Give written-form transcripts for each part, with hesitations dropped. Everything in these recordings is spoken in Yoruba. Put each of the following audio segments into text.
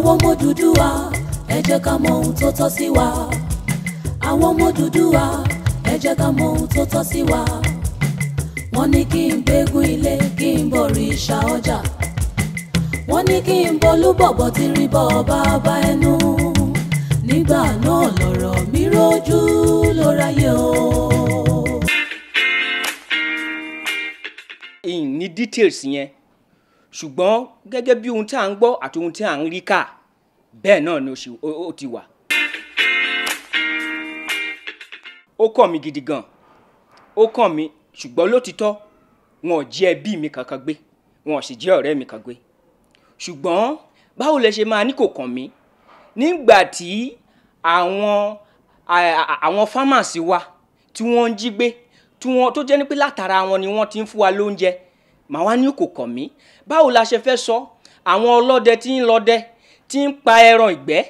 Àwọn ọmọ Odùduwà, ẹ jẹ́ ká mọ ohun tó tọ́ sí wa. Àwọn ọmọ Odùduwà, ẹ jẹ́ ká mọ ohun tó tọ́ sí wa. Wọ́n ní kí n gbégún ilé, kí n bọ̀rìṣà ọjà. Wọ́n ní kí n bolúbọ̀bọ̀ tí rí bọ́ bàbá ẹnu. Nígbà náà lọ̀rọ̀ mi rojú ló ráyè o. Ní details yẹn, ṣùgbọ́n gẹ́gẹ́ bí ohun tí à ń gbọ́ àti ohun tí à ń rí kà, bẹ́ẹ̀ náà ni ó ti wà. Ó kàn mí gidi gan, ó kàn mí, ṣùgbọ́n lótìtọ́ wọn ò jí ẹbí mi kankan gbé, wọn ò sì jí ọ̀rẹ́ mi kan gbé. Ṣùgbọ́n báwo lẹ ṣe máa ní kò kàn mí nígbà tí àwọn farmers wa tí wọ́n ń jí gbé, tí wọ́n tó jẹ́ ní pé látara wọn ni wọ́n ti ń fún wa lóúnjẹ, màá wá ní kò kàn mí. Báwo la ṣe fẹ́ sọ àwọn ọlọ́dẹ tí ń lọdẹ, tí ń pa ẹran ìgbẹ́,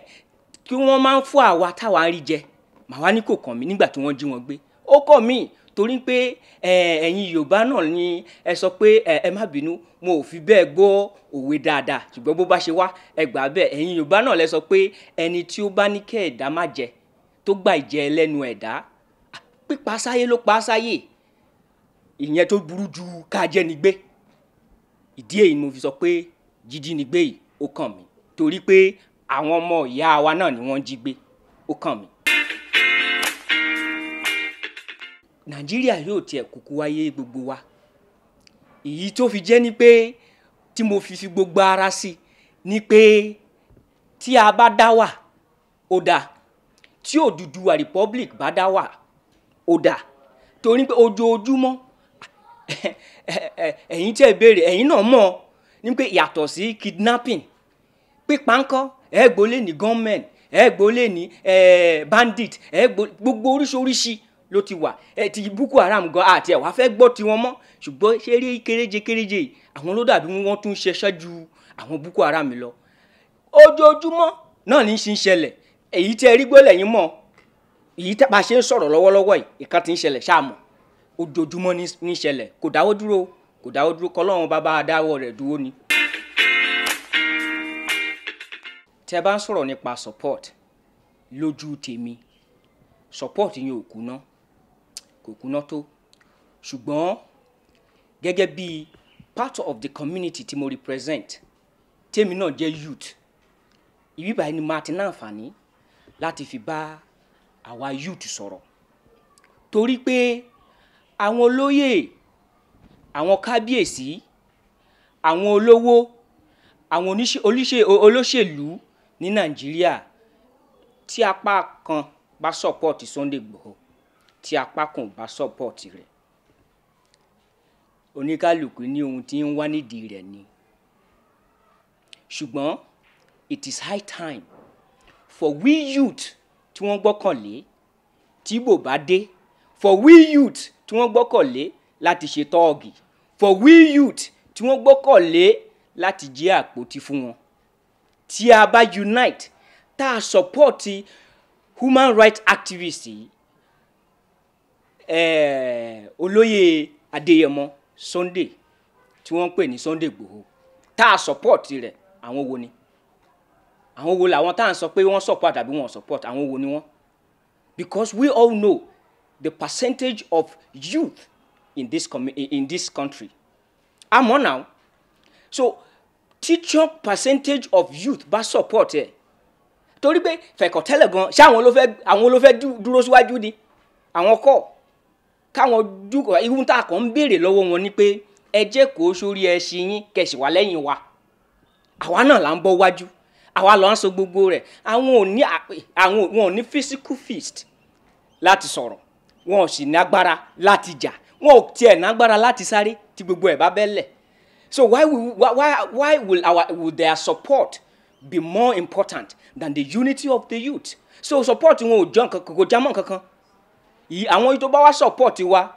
kí wọ́n máa ń fún àwa táwa ń rí jẹ, màá wá ní kò kàn mí nígbà tí wọ́n jí wọn gbé? Ó kàn mí torí pé ẹ̀yin Yorùbá náà ni ẹ sọ pé ẹ má bínú, mo ò fi bẹ́ẹ̀ gbọ́ òwe dáadáa, ṣùgbọ́n bó bá ṣe wá ẹ gbà bẹ́ẹ̀. Ẹ̀yin Yorùbá náà lẹ sọ pé ẹni tí ó bá ní kẹ́ ẹ̀dá má jẹ, tó gba ìjẹ ẹlẹ́nu ẹ̀dá, pípa sáyé ló pa sáyé, ìyẹn tó burú ju ká jẹ́ ni gbé. Ìdí èyí ni mo fi sọ pé jíjí ni gbé yìí ó kàn mí, torí pé àwọn ọmọ ìyá wa náà ni wọ́n jí gbé, ó kàn mí. Nàìjíríà yóò tiẹ̀ kúkú wáyé gbogbo wa. Èyí tó fi jẹ́ ni pé tí mo fi gbogbo ara sí ni pé tí a bá dá wà ó dáa, tí Odùduwà Republic bá dá wà ó dáa, torí pé ojoojúmọ́ ẹ̀yin tí ẹ béèrè, ẹ̀yin náà mọ̀ ní pé yàtọ̀ sí kidnapping, pípa ńkọ́, ẹ gbólé ní gunmen, ẹ gbólé ní bandit, ẹ gbogbo oríṣiríṣi ló ti wà. Ẹ ti Boko Haram gan àti ẹ wàá fẹ́ gbọ́ tiwọn mọ́, ṣùgbọ́n ṣé rí kéréje kéréje àwọn ló dàbí wọ́n tún ṣẹṣẹ́ ju àwọn Boko Haram lọ. Ojoojúmọ́ náà ní í ṣe ń ṣẹlẹ̀. Èyí tí ẹ rí gbọ́lẹ̀ yín mọ̀, èyí tí a ṣe ń sọ̀rọ̀ lọ́wọ́lọ́wọ́ yìí, ìkan ti ń ṣẹlẹ̀ ṣáà mọ̀. Ojoojúmọ́ ní í ṣẹlẹ̀, kò dáwọ́ dúró, kò dáwọ́ dúró, kọ́lọ́run bá dáwọ́ rẹ̀ dúró ni. Tẹ́ bá ń sọ̀rọ̀ nípa support, lójú tèmi support yẹn ò kúná, kò kúná tó, ṣùgbọ́n gẹ́gẹ́ bí part of the community tí mo represent, tèmi náà jẹ́ youth, ibi báyìí ni màá ti ní àǹfààní láti fi bá àwa youth sọ̀rọ̀, torí pé àwọn olóyè, àwọn kábíyèsí, àwọn olówó, àwọn olóṣèlú ní Nàìjíríà, tí apá kan bá support Sunday Igboho, tí apá kan bá support rẹ̀, oníkálukú ní ohun tí ń wá nídìí rẹ̀ ni. Ṣùgbọ́n it is high time for we youth tí wọ́n gbọ́kànlé tí Ìgbò bá dé, for we youth tí wọ́n gbọ́kànlé láti ṣe tọ́ọ̀gì, for we youth tí wọ́n gbọ́kànlé láti jẹ́ àpótí fún wọn. Tí a bá unite, tá a support human rights activists yìí, olóyè Adéyẹmọ Sunday tí wọ́n ń pè ní Sunday Igboho, tá a support rẹ̀, àwọn wo ni? Àwọn wo làwọn tá à ń sọ pé wọ́n support àbí wọ́n support, àwọn wo ni wọ́n? Because we all know the percentage of youth in this country. Àmọ́ now, so teacher percentage of youth bá support ẹ̀, torí pé fẹ̀kọ̀tẹ́lẹ̀ gan, ṣé àwọn ló fẹ́ dúró síwájú ni? Àwọn kọ́ káwọn dúkọ̀ irú tá a kàn ń béèrè lọ́wọ́ wọn ni pé ẹ jẹ́ kó sórí ẹṣin yín kẹ̀sì wá lẹ́yìn wa. Àwa náà là ń bọ́ wájú, àwa là ń sọ gbogbo rẹ̀. Àwọn wọn ò ní physical fist láti sọ̀rọ̀, wọn ò sì nágbára láti jà, wọn ò tiẹ̀ nágbára láti sáré tí gbogbo ẹ̀ bá bẹ́lẹ̀. So why will their support be more important than the unity of the youth? So support wọn ò jọ nǹkan, kò já mọ́ nǹkan kan. Àwọn tó bá wá support wa,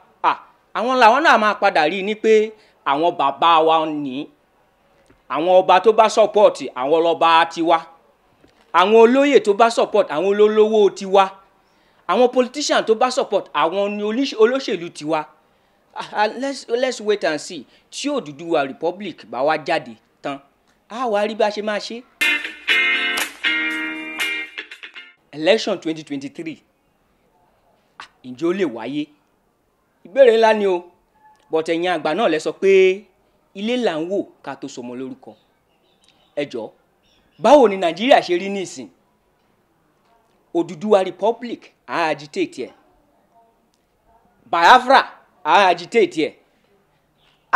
àwọn làwọn náà máa padà rí ni pé àwọn bàbá wa ní, àwọn ọba tó bá support àwọn lọ́ba tiwa, àwọn olóyè tó bá support àwọn olólówó tiwa, àwọn politician tó bá support àwọn ni olóṣèlú tiwa. Let's wait and see tí Odùduwà Republic bá wá jáde tán, á wá rí bá ṣe máa ṣe. Election 2023, ǹjẹ́ ó lè wáyé? Ìbéèrè ńlá ni o, but ẹ̀yin àgbà náà lẹ sọ pé ilé là ń wò ká tó sọmọ lórúkọ. Ẹ jọ̀ọ́, báwo ni Nàìjíríà ṣe rí nísìn? Odùduwà Republic á agitate ẹ̀, Biafra á agitate ẹ̀,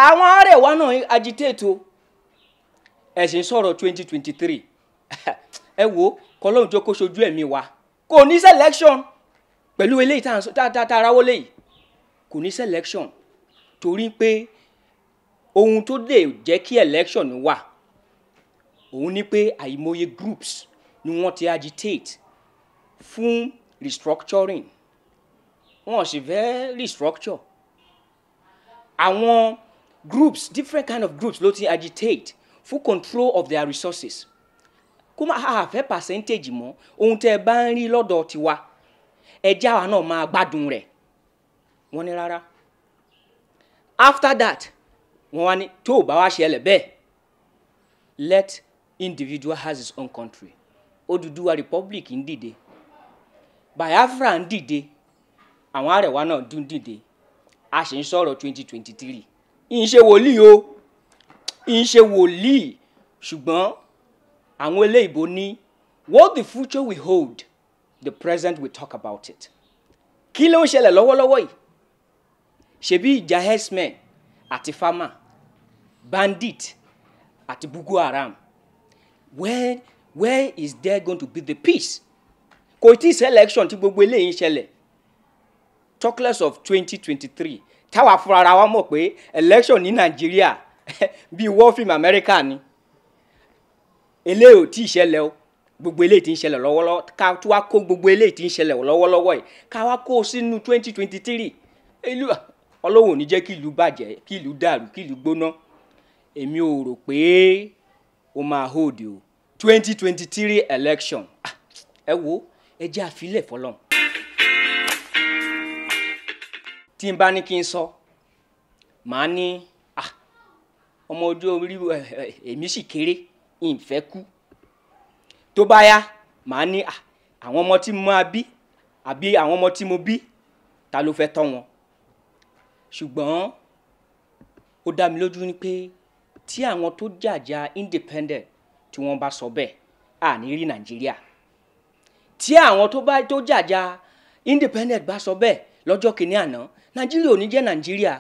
àwọn Arẹwà náà agitate o. Ẹ sì ń sọ̀rọ̀ 2023. Ẹ wo, kọlọ́hún jó kó ṣojú ẹ̀mí wa, kò ní selection pẹ̀lú eléyìí tá a ráwọ́ léyìí, kò ní selection, torí pé ohun tó lè jẹ́ kí election wà òun ni pé àìmọye groups ni wọ́n ti agitate fún restructuring, wọ́n sì fẹ́ restructure. Àwọn groups, different kind of groups ló ti agitate fún control of their resources. Kó má a fẹ́ percentage mọ́, ohun tẹ́ ẹ bá ń rí lọ́dọ̀ tiwa, ẹjẹ́ àwa náà máa gbádùn rẹ̀. Wọ́n ní rárá. After that, wọ́n wá ní tó o bá wá ṣẹlẹ̀ bẹ́ẹ̀, let individual has his own country. Odùduwà Republic ń dìde, Biafra ń dìde, àwọn Arẹwà náà dún dìde. A sì ń sọ̀rọ̀ 2023. Ìń ṣe wòlíì o, ìń ṣe wòlíì, ṣùgbọ́n àwọn eléyìíbo ní what the future will hold, the present will talk about it. Kí ló ń ṣẹlẹ̀ lọ́wọ́lọ́wọ́ yìí? Ṣebí ìjà herdsmen àti farmer, bandit àti Boko Haram. Where is there going to be the peace? Kò tí ì sí election tí gbogbo eléyìí ń ṣẹlẹ̀. Talk less of 2023. Táwa fúnra wa mọ̀ pé election ní Nàìjíríà bíi war film America ni. Eléyìí ò tí ì ṣẹlẹ̀ o. Gbogbo eléyìí tí ń ṣẹlẹ̀ lọ́wọ́lọ́wọ́, ká tó wá kó gbogbo eléyìí tí ń ṣẹlẹ̀ lọ́wọ́lọ́wọ́ yìí, ká wá kó sínú 2023. Ìlú Ọlọ́run ò ní jẹ́ kí ìlú bàjẹ́, kí ìlú dàrú, kí ìlú gbóná. Èmi ò rò pé ó máa hold o. 2023 election. Ẹ wo, ẹ jẹ́ àfilẹ̀ fọlọ́run. Tí n bá ní kí n sọ, màá ní ọmọ ojú orí èmi sì kéré, n fẹ́ kú. Tó bá yá, màá ní àwọn ọmọ tí mo máa bí àbí àwọn ọmọ tí mo bí, ta ló fẹ́ tọ́ wọn? Ṣùgbọ́n ó dá mi lójú ni pé tí àwọn tó jàjà independent tí wọ́n bá sọ bẹ́ẹ̀, a ní rí Nàìjíríà. Tí àwọn tó jàjà independent bá sọ bẹ́ẹ̀ lọ́jọ́ kìíní àná, Nàìjíríà ò ní jẹ́ Nàìjíríà.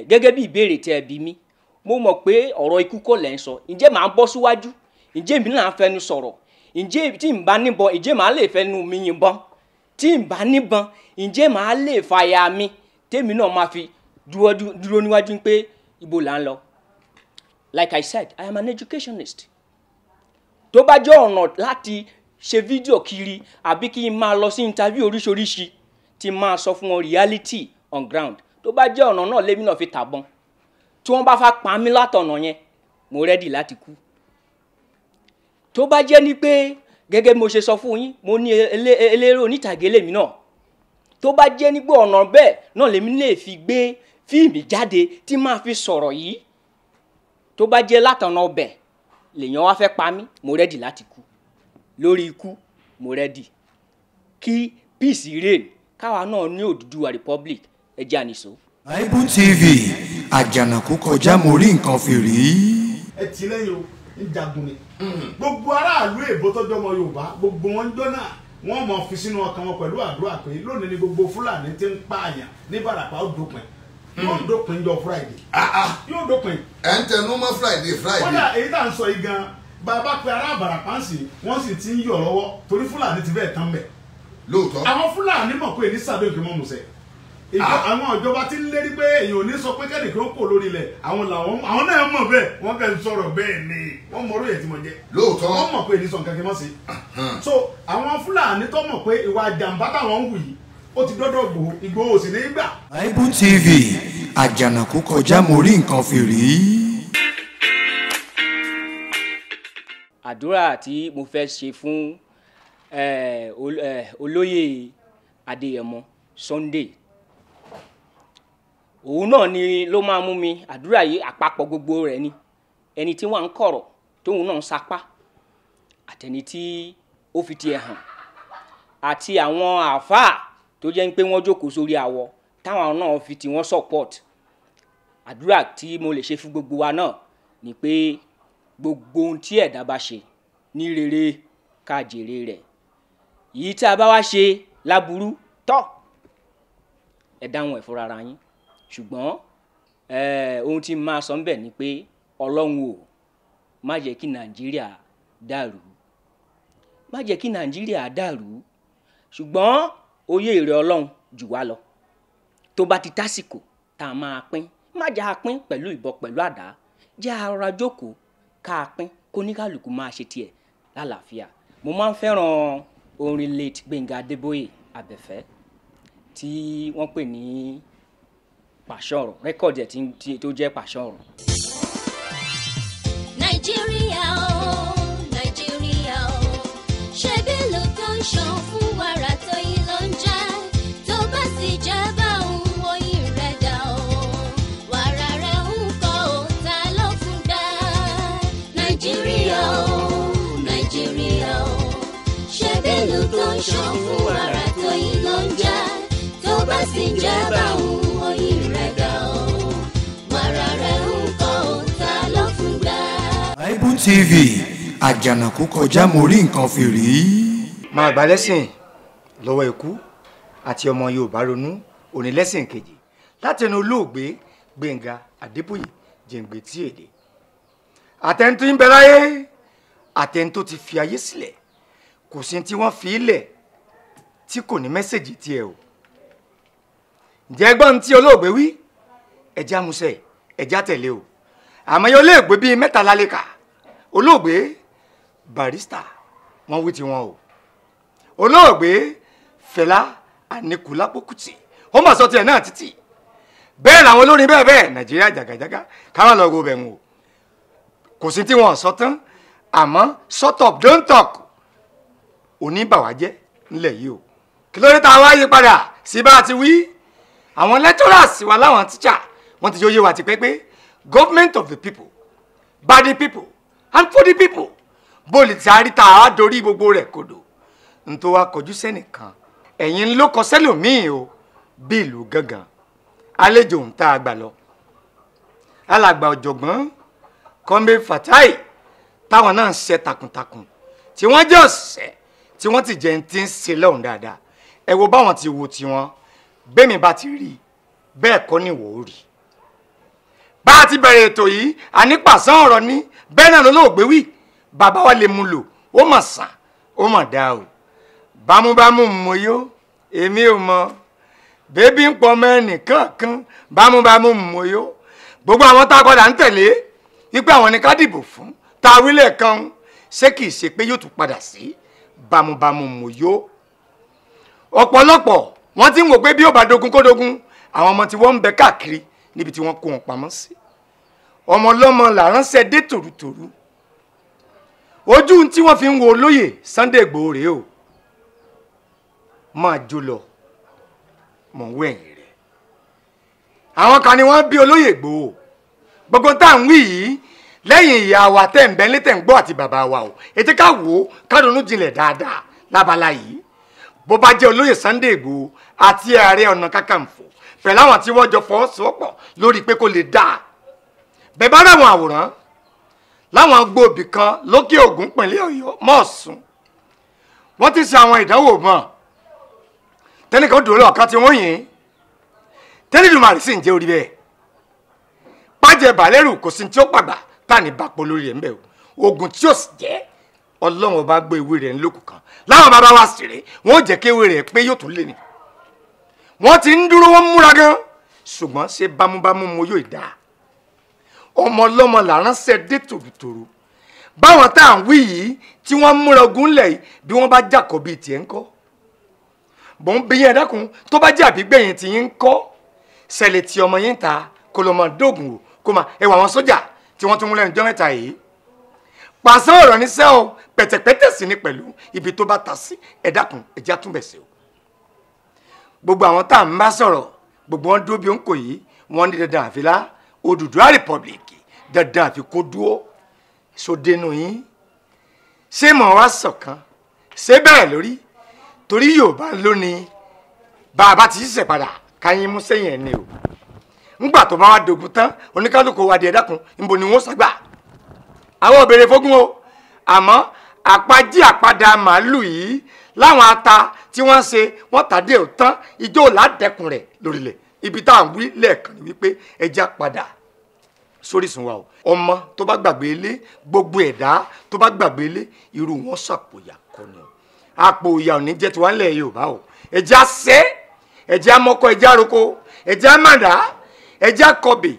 Gẹ́gẹ́ bí ìbéèrè tí ẹ bi mí, mo mọ̀ pé ọ̀rọ̀ ikú kọ́ lẹ̀ ń sọ. Ǹjẹ́ màá bọ́ síwájú? Ǹjẹ́ èmi náà fẹnu sọ̀rọ̀? Ǹjẹ́ tí n bá níbọn, ǹjẹ́ màá lè fẹnu mi yìnbọn? Tí n bá níbọn, ǹjẹ́ màá lè fàyà mi tèmi náà máa fi dúró níwájú pé ibo là ń lọ? Like I said, I am an educationist. Tó bá jẹ́ ọ̀nà láti ṣe fídíò kiri àbí kí n máa lọ sí interview oríṣiríṣi tí máa sọ fún wọn reality on ground, tó bá jẹ́ ọ̀nà náà lèmi náà fi tàbọn, tí wọ́n bá fa pa mí látọ̀nà yẹn, mo ready láti kú. Tó bá jẹ́ ní pé gẹ́gẹ́ bí mo ṣe sọ fún yín, mo ní eléré onítàgé lèmi náà, tó bá jẹ́ ní pé ọ̀nà bẹ́ẹ̀ náà lèmi lè fi gbé fíìmù jáde tí máa fi sọ̀rọ̀ yìí, tó bá jẹ́ látọ̀nà ọbẹ̀ lèèyàn wá fẹ́ pa mí, mo ready láti kú. Lórí ikú, mo ready kí peace reign, káwa náà ní Odùduwà Republic. Ẹ jẹ́ àníṣó. Bible TV, àjànàkú kọjá mo rí nǹkan fìrí. Ẹ ti lẹ́yìn o, ń jagun ni. Gbogbo aráàlú èbó tọ́jú ọmọ Yorùbá, gbogbo wọn ń jóná, wọ́n mọ̀ fi sínú ọkàn wọn pẹ̀lú àdúrà pé lónìí ni gbogbo Fúlàní ti ń pààyàn ní Ìbàràpá ó dópin. Yóò dópin jọ Friday. Yóò dópin. Ẹ ń tẹnu mọ́ Friday Friday. Kódà èyí tá à ń sọ yìí gan, bàbá pe ará Ìbàràpá ń sìn, wọ́n sì ti ń yọ̀ lọ́wọ́ torí Fúlàní ti fẹ́ẹ̀ tán bẹ̀. Lóòótọ́. Àwọn Fúlàní mọ̀ pé ní sàdó ìkìmọ̀ mùsẹ̀. Àwọn ìjọba ti ń lérí pé èèyàn ò ní sọ pé kẹ́nìkan ó kò lórí ilẹ̀, àwọn làwọn àwọn náà mọ̀ bẹ́ẹ̀, wọ́n kẹ́ ń sọ̀rọ̀ bẹ́ẹ̀ ni, wọ́n mọ̀ orí ẹ̀ tí mo jẹ́. Lóòótọ́. Wọ́n mọ̀ pé ní sọ nǹkan kí wọ́n ṣe. So àwọn Fúlàní tó mọ̀ pé ìwà jàǹbá táwọn ń wù yìí, ó ti dọ́dọ̀ Ìgbòho, Ìgbòho ò sì ní gbà. Bible TV, àjànàkú kọjá mo rí nǹkan fìrí. Àdúrà tí mo fẹ́ ṣe fún olóyè Adéyẹmọ Sunday, òun náà ni ló máa mú mi àdúrà yìí àpapọ̀ gbogbo rẹ̀ ni ẹni tí wọ́n ń kọ̀rọ̀ tóun náà ń sapá àtẹni tí ó fi tiẹ̀ hàn Àti àwọn àáfàá tó jẹ́ pé wọ́n jókòó sórí awọ táwọn náà fi tí wọ́n support. Àdúrà tí mo lè ṣe fún gbogbo wa náà ni pé gbogbo ohun tí ẹ̀dá bá ṣe ní rere ká jèrè rẹ̀, yìí tí a bá wá ṣe láburú tọ́ ẹ dáhùn ẹ̀ fúnra ara yín. Ṣùgbọ́n ohun tí máa sọ ńbẹ̀ ni pé Ọlọ́run ò má jẹ́ kí Nàìjíríà dàrú, má jẹ́ kí Nàìjíríà dàrú. Ṣùgbọ́n oyè èrè Ọlọ́run jù wá lọ. Tó bá ti tásìkò tá a máa pín, má jẹ́ a pín pẹ̀lú ìbọn pẹ̀lú àdá, jẹ́ a rọra jókòó ká a pín kó ní kálukú máa ṣe tiẹ̀ lálàáfíà. Mo máa ń fẹ́ràn orin late Gbẹ̀ngà Adébóyè Àbẹ̀fẹ́ tí wọ́n pè ní Pàṣọ̀rọ̀, rẹ́kọ̀dì ẹ̀ tó jẹ́ Pàṣọ̀rọ̀. Nàìjíríà o, Nàìjíríà o, ṣé bí ìlú tó ń ṣàn fún wàrà tó yí ló ń jẹ́, tó bá sì jẹ́ bá òun oyin rẹ̀ dà o, wàrà rẹ̀ ń kọ́ o, ta ló fún dá? Nàìjíríà o, Nàìjíríà o, ṣé bí ìlú tó ń ṣàn fún wàrà tó yí ló ń jẹ́, tó bá sì jẹ́ bá òun oyin rẹ̀ dà o, wàrà rẹ̀ ń kọ́ o, ta ló fún dá? Bible TV, àjànàkú kọjá mo rí nǹkan fìrí. Máa gbà lẹ́sìn lọ́wọ́ ikú àti ọmọ Yorùbá ronú òní lẹ́sìn kejì látẹnu olóògbé Gbẹ̀ngà Adébóyè Jẹ̀ǹgbẹ̀ tí èdè. Àtẹni tó ń bẹ láyé, àtẹni tó ti fi ayé sílẹ̀, kò sí tí wọ́n fi ilẹ̀ tí kò ní mẹ́sẹ̀gì tiẹ̀ o. Ǹjẹ́ gbọ́n tí olóògbé wí? Ẹja musẹ̀, ẹja tẹ̀lé o. Àmọ́ yóò lè gbé bíi mẹ́ta lálẹ́ kà. Olóògbé Barrister wọ́n wí tiwọn o. Olóògbé Fẹlá Aníkúlápó Kútì ó mà sọ tiẹ̀ náà títì. Bẹ́ẹ̀ làwọn olórin bẹ́ẹ̀ bẹ́ẹ̀ Nàìjíríà jàgàjàgà ká má lọ go bẹ̀ wò. Kò sí tí wọ́n sọ tán, àmọ́ shut up don't talk oníbàwá jẹ́ ńlẹ̀ yìí o. Kí ló dé tá a wá yí padà sí bá a ti wí? Àwọn lecturers wa láwọn teacher wọ́n ti yóò yé wa ti pẹ́ pé government of the people, by the people and for the people. Bóòlì tí a rí ta á dorí gbogbo rẹ̀ kodò. N tó wá kọjú sẹ́nìkan, ẹ̀yin ló kọ sẹ́lòmíì o, bí ìlú gángan. Àlejò ń tá a gbà lọ. Alàgbà ọ̀jọ̀gbọ́n Kọ́mbé Fatai táwọn náà ń ṣe takuntakun tí wọ́n jẹ́ ọ̀sẹ̀ tí wọ́n ti jẹ́ ń ti ń ṣe lọ́hùn dáadáa. Ẹ wo báwọn ti wo tiwọn, bẹ́ẹ̀mi bá ti rí bẹ́ẹ̀ kọ́ ni wò ó rí. Bá a ti bẹ̀rẹ̀ ètò yìí, àní pàṣán ọ̀rọ̀ ní bẹ́ẹ̀ náà lólóògbé wí, bàbá wa lè mú lò, ó mà sàn, ó mà dáa o. Bámúbámú mo yó, èmi ò mọ̀, bébí ń pọ̀ mọ́ ẹnìkankan, bámúbámú mo yó. Gbogbo àwọn tá a padà ń tẹ̀lé wípé àwọn ni ká dìbò fún, tá a wílẹ̀ kan, ṣé kìí ṣe pé yóò tún padà sí bámúbámú mo yó. Ọ̀pọ̀lọpọ̀ wọ́n ti ń wò pé bí ó bá dogun kó dogun, àwọn ọmọ tí wọ́n ń bẹ káàkiri níbi tí wọ́n kó wọn pamọ́ sí. Ọmọ ọlọ́mọ là ránṣẹ́ dé tòrútòrú. Ojú tí wọ́n fi ń wo olóyè Sunday Igboho rèé o. Máa jó lọ, mọ̀ ń wé ẹ̀yìn rẹ̀. Àwọn kan ni wọ́n bí olóyè Igboho. Gbogbo tá à ń wí yìí lẹ́yìn ìyá wa tẹ̀ ń bẹ́ ní tẹ̀ ń gbọ́ àti bàbá wa o. Ẹ jẹ́ ká wò ó ká ronú jinlẹ̀ dáadáa lábala yìí. Bó bá jẹ́ olóyè Sunday Igboho àti Ààrẹ Ọ̀nà Kakanfò pẹ̀lú àwọn tí wọ́n jọ fọwọ́sowọ́pọ̀ lórí pé kó lè dáa. Bẹ́ẹ̀ bá ráwọn àwòrán láwọn gbòòbí kan lókè Ògùn pẹ̀lú Ọ̀yọ́ mọ́ọ̀sùn. Wọ́n ti ṣe àwọn ìdánwò mọ́. Tẹ́nìkan dòrò ọ̀kan tí wọ́n yìn. Tẹ́lẹ̀dùmarè sì ń jẹ́ orí bẹ́ẹ̀. Pàjẹ́ bàlẹ́rù kò sí tí ó pàgbà tá ní bàpọ̀ lórí rẹ̀ ń bẹ̀ o. Ògùn tí ó sì jẹ́ Ọlọ́run ọba gbé ewé rẹ̀ ńlókù kan. Láwọn bàbá wa sì rè, wọ́n ó jẹ́ kí ewé rẹ̀ pé yóò tún lé ni. Wọ́n ti ń dúró, wọ́n múra gan. Ṣùgbọ́n ṣé bámúbámú mo yóò dáa? Ọmọ ọlọ́mọ là ránṣẹ́ dé tòrútòrú. Báwọn tá à ń wí yìí tí wọ́n múra ogun lẹ̀ yìí bí wọ́n bá jàkọ́ bíi tiẹ̀ ń kọ́. Bò ń bí yẹn dákun tó bá jẹ́ àbígbẹ̀yìn tí yín ń kọ́. Ṣẹlẹ̀ tí ọmọ yín ta kó lọ́ mọ dóògùn o kó máa ẹwà àwọn sójà tí wọ́n tún mú lẹ́nu jọ́ mẹ́ta yìí. Pàṣẹ ọ̀rọ̀ níṣẹ́ o, pẹ̀tẹ̀pẹ̀tẹ̀ sí ni pẹ̀lú ibi tó bá ta sí ẹ dákun ẹ jẹ́ àtúnbẹ̀ sí o. Gbogbo àwọn tá à ń bá sọ̀rọ̀ gbogbo wọn dúró bí ó ń kò yìí, wọ́n ní dandan àfilá Odùduwà Republic dandan àfi kó dúró sódenu yín. Ṣé mọ̀ wá ṣọ̀kan? Ṣé bẹ́ẹ̀ lórí? Torí Yorùbá lónìí bàbá ti ṣiṣẹ́ padà káyín mú sẹ́yìn ẹ̀ ni o. Ńgbà tó bá wá dogun tán oníkálukú wa di ẹ̀dákun níbo ni wọ́n ságbà. Àwọn ò béèrè fógún o, àmọ́ àpají àpadà màálù yìí láwọn ata tí wọ́n ṣe wọ́n tàdé ò tán ijó ládẹ́kun rẹ̀ lórílẹ̀. Ibi tá à ń wí lẹ́ẹ̀kan ni wípé ẹja padà sórísun wa o. Ọmọ tó bá gbàgbé ilé, gbogbo ẹ̀dá tó bá gbàgbé ilé, irú wọn ṣàpòyà kọ́ ni o. Àpò ìyà ò ní jẹ́ tiwa ńlẹ̀ Yorùbá o. Ẹja ṣẹ́, ẹja mọ́kọ, ẹja roko, ẹja màdá, ẹja kọbè,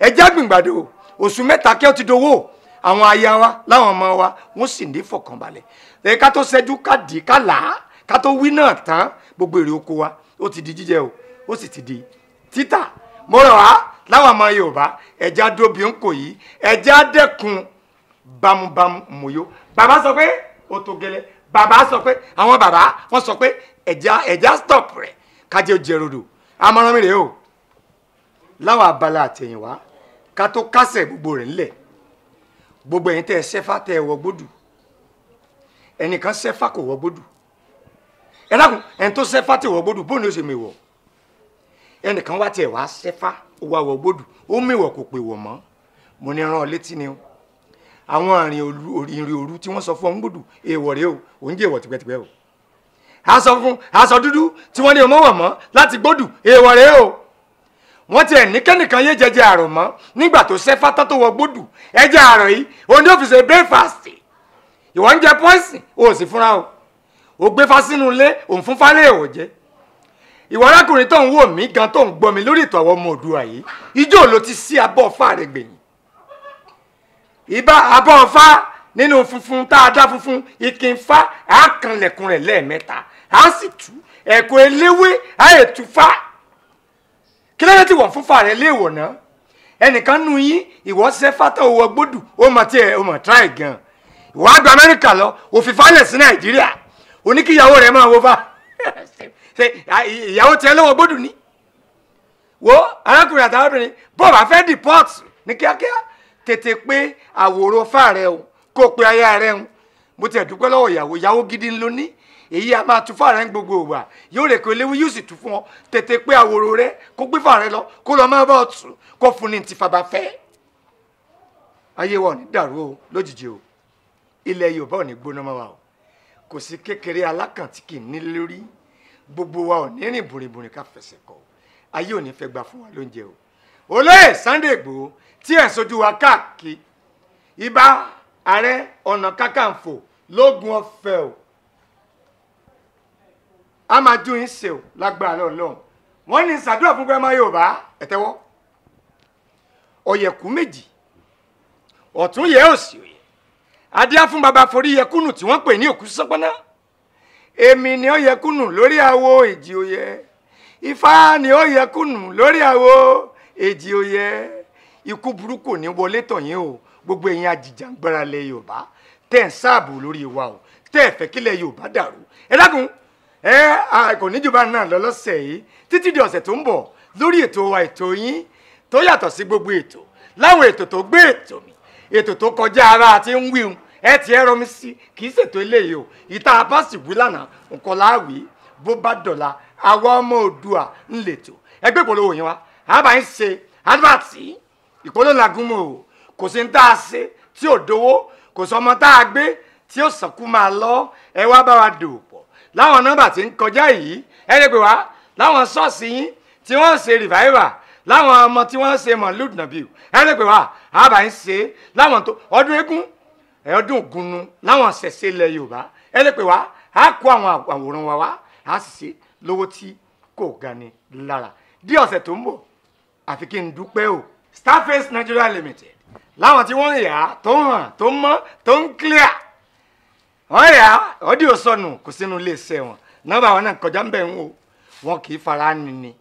ẹja gbìngbàdo. Oṣù mẹ́ta kí ó ti dowó. Àwọn aya wa láwọn ọmọ wa wọ́n sì ní fọkànbalẹ̀. Ẹ ká tó ṣẹ́jú ká dì ká là á ká tó wí náà tán, gbogbo èrè oko wa ó ti di jíjẹ o, ó sì ti di títà. Mo rọ̀ wá láwọn ọmọ Yorùbá, ẹja dóbi ń kò yìí, ẹja dẹ́kun bámúbámú mòyó. Bàbá sọ pé ó tó gẹ́lẹ́, bàbá sọ pé àwọn bàbá wọ́n sọ pé ẹja stop rẹ̀ kájẹ́ jẹrodò. Àmọ̀ràn mi rèé o, láwọn abala àtẹ̀yìnwá ká tó kásẹ̀ gbogbo rẹ̀ ńlẹ̀. Gbogbo ẹ̀yin tẹ́ ẹ ṣẹ́fá tẹ́ ẹ wọ gbódù, ẹnìkan ṣẹ́fá kò wọ gbódù. Ẹ dákun, ẹni tó ṣẹ́fá tí wọ gbódù bóun ni ó ṣe mèwọ̀? Ẹnìkan wá tiẹ̀ wá ṣẹ́fá ó wá wọ gbódù, ó mèwọ̀ kò pè wọ̀ mọ́. Mo ní rán ọ létí ni o, àwọn ìrìn òru tí wọ́n sọ fún ọ ń gbódù èèwọ̀ rèé o, òun jẹ́ èèwọ̀ tipẹ́tipẹ́ o. Aṣọ funfun aṣọ dúdú tí wọ́n ní ọmọ wọ̀ mọ́ láti gbódù èèwọ̀ rèé o. Wọ́n tiẹ̀ ní kẹ́nìkan yé jẹjẹ àrò mọ́ nígbà tó ṣẹ́fá tán tó wọ gbódù. Ẹjẹ àrò yìí òun ní ó fi ṣe breakfast. Ìwọ ń jẹ poison o sì fúnra o, ò gbé fa sínú ilé òun fún fálẹ̀ èèwọ̀ jẹ. Ìwọ arákùnrin tó ń wò mí gan tó ń gbọ́ mi lórí ètò àwọn ọmọ Oòduà yìí, ijó ló ti sí abọ́ ọ̀fà rẹ̀ gbẹ̀yìn. Ìbá abọ́ ọ̀fà nínú funfun tá a dá funfun ìkínfà á kanlẹ̀kùn rẹ̀ lẹ́ẹ̀mẹ́ta, á sì tú ẹ̀kọ́ eléwé á ètú fá. Kí ló dé tí wọ́n fúnfà rẹ̀ léèwọ̀ náà? Ẹnìkan nu yín ìwọ ṣẹ́fá tó wọ gbódù, ó mọ̀ tí ẹ ó mọ̀ tíráì gan. Ìwọ àgbà Amẹ́ríkà lọ, òfin falẹ̀ sí Nàìjíríà, oníkíyàwó rẹ̀ máa wo fa. Ṣe ìyàwó tiẹ̀ lọ́wọ́ gbódù ni? Wo arákùnrin àtàwọn obìnrin, bó o bá fẹ́ deport ní kíákíá, tètè pé àwòrán fà rẹ o, kó o pe aya rẹ o. Mo tiẹ̀ dúpẹ́ lọ́wọ́ ìyàwó, ìyàwó gidi ń lo ní. Èyí a máa tu fà rẹ ń gbogbo òwà, yóò rè kó eléwé yóò sì tu fún ọ. Tètè pé àwòrán rẹ kó gbé fà rẹ lọ, kó lọ máa bá ọ tù, kó fún ní ti fàbà fẹ́. Ayé wa ò ní dàrú o lójijì o, ilẹ̀ Yorùbá ò ní gbóná mọ́ wa o. Kò sí kékeré alákàntí kì í ní lórí, gbogbo wa ò ní rìn bùrìbùrì ká fẹsẹ̀ kọ. Ayé ò ní fẹ́ gbà fún wa lóúnjẹ o. Olóyè Sunday Igboho tí ẹ̀ sojú wa káàkiri, ibà Ààrẹ Ọ̀nà Kakanfò lógun ọ̀fẹ́ o, a máa dún yín ṣe o lágbára Ọlọ́run. Wọ́n ní ṣàdúrà fún gbẹ́mọ́ Yorùbá ẹ̀tẹ́wọ́. Ọ̀yẹ̀kú méjì ọ̀tún yẹ òsì òye, adíá fún baba forí yẹkúnù tí wọ́n pè ní òkú sọ́pọ́nà. Èmi ni ó yẹkúnù lórí àwo èjì òye, Ifá ni ó yẹkúnù lórí àwo èjì òye. Ikú burúkú ní wọlé tọ̀ yín o, gbogbo ẹ̀yin ajìjàngbara lẹ̀ Yorùbá tẹ̀ ń sáàbù lórí wa o, tẹ̀ fẹ́ kílẹ̀ Yorùbá dàrú. Ẹ dákun, ẹ kò ní jù bá náà lọ lọ́sẹ̀ yìí, títí di ọ̀sẹ̀ tó ń bọ̀ lórí ètò wa ètò yín tó yàtọ̀ sí gbogbo ètò, láwọn ètò tó gbé ètò mi, ètò tó kọjá ara àti ń wíhun ẹ ti ẹ rọmi sí, kì í ṣètò eléyìí o. Ìta bá sì wí lánàá nǹkan láàwí, bó bá dọ̀la àwa ọmọ Oòduà ń lètò. Ẹgbẹ́ ìpolówó yẹn wa àbá ń ṣe advert ìpolówó làgúnmọ̀ o. Kò sí ní tá a ṣe tí ò dowó, kò sọ ọmọ tá a gbé tí ó sànkú máa lọ. Ẹ wá bá wa dòwò pọ̀ láwọn nọ́mbà tí ń kọjá yìí, ẹ lè pè wá láwọn ṣọ́ọ̀ṣì yín tí wọ́n ń ṣe revival, láwọn ọmọ tí wọ́n ń ṣe mọ̀lúd nàbíù, ẹ lè pè wá àbá ń ṣe láwọn tó ọdún eégún ọdún ògúnnu láwọn ṣẹ̀ṣẹ̀ ilẹ̀ Yorùbá, ẹ lè pè wá, á kó àwọn àwòrán wa wá, á sì ṣe lówó tí kò ga ni lára. Di ọ̀sẹ̀ tó ń bọ̀, àfi kí n dúpẹ́ o. Starface Nigeria Limited láwọn tí wọ́n ń yà á tó ń hàn tó ń mọ́ tó ń clear, wọ́n yà á ọdí òsọnù kò sínú iléeṣẹ́ wọn, nọ́mbà wọn náà kọjá ń bẹ̀ ń wò, wọn kì í fara nini.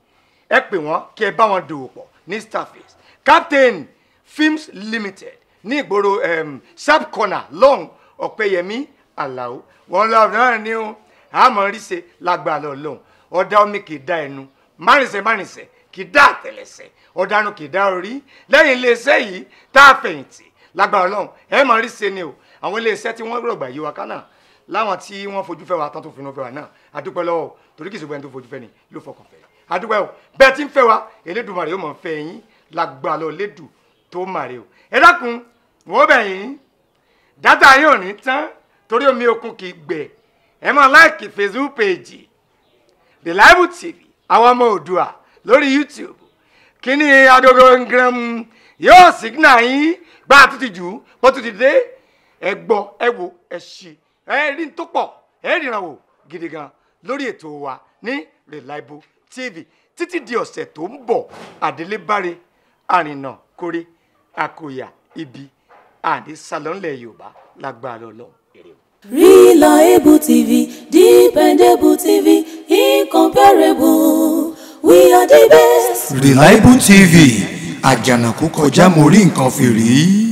Ẹ pè wọ́n kí ẹ bá wọn dòwò pọ̀ ní Starface. Captain Films Limited ní ìgboro sharp corner lọ́hùn Ọ̀pẹ́yẹmí Àlàó, wọn lọ náà ní o àmọ́ ríṣe lágbára lọ́hùn. Ọ̀dà omi kì í dá ẹnu, márìnsẹ̀ márìnsẹ̀ kì í dá àtẹ̀lẹsẹ̀, ọ̀daràn kì í dá orí. Lẹ́yìn iléeṣẹ́ yìí tá a fẹ̀yìntì lágbára lọ́hùn ẹ mọ̀ ríṣe ni o. Àwọn iléeṣẹ́ tí wọ́n rọ̀gbà yí wa kánà Láwọn tí wọ́n fojú fẹ́ wa tán tó finú fẹ́ wa náà, adúpẹ́ lọ́wọ́, torí kìí ṣe gbẹ́ni tó fojú fẹ́ ni ló fọkàn fẹ́. Adúpẹ́ o, bẹ́ẹ̀ tí ń fẹ́ wa, Elédùmarè yóò mọ̀ fẹ́ yín lágbàlọ́ lédù tó màrè o. Ẹ dákun, wọ́n bẹ̀ yín, dátà yóò ní tán torí omi okun kì í gbẹ. Ẹ máa láìkì Facebook page Reliable TV, àwọn ọmọ Oòduà lórí YouTube. Kíní agogo ngram yóò signal yín gbá àtúntì jù bó tún ti dé. Ẹ gbọ́, ẹ wò, ẹ ṣí, ẹ rí n tó pọ̀, ẹ ríran wò gidi gan lórí ètò wa ní Reliable TV. Títí di ọ̀sẹ̀ tó ń bọ̀, àdélébáre, àrìnà kórè, àkòyà ibi àní sálọ́nlẹ̀ Yorùbá lágbára Ọlọ́run. Èrè o. Reliable TV, dependable TV, incomparable. We are the best. Reliable TV, àjànàkú kọjá mo rí nǹkan fìrí.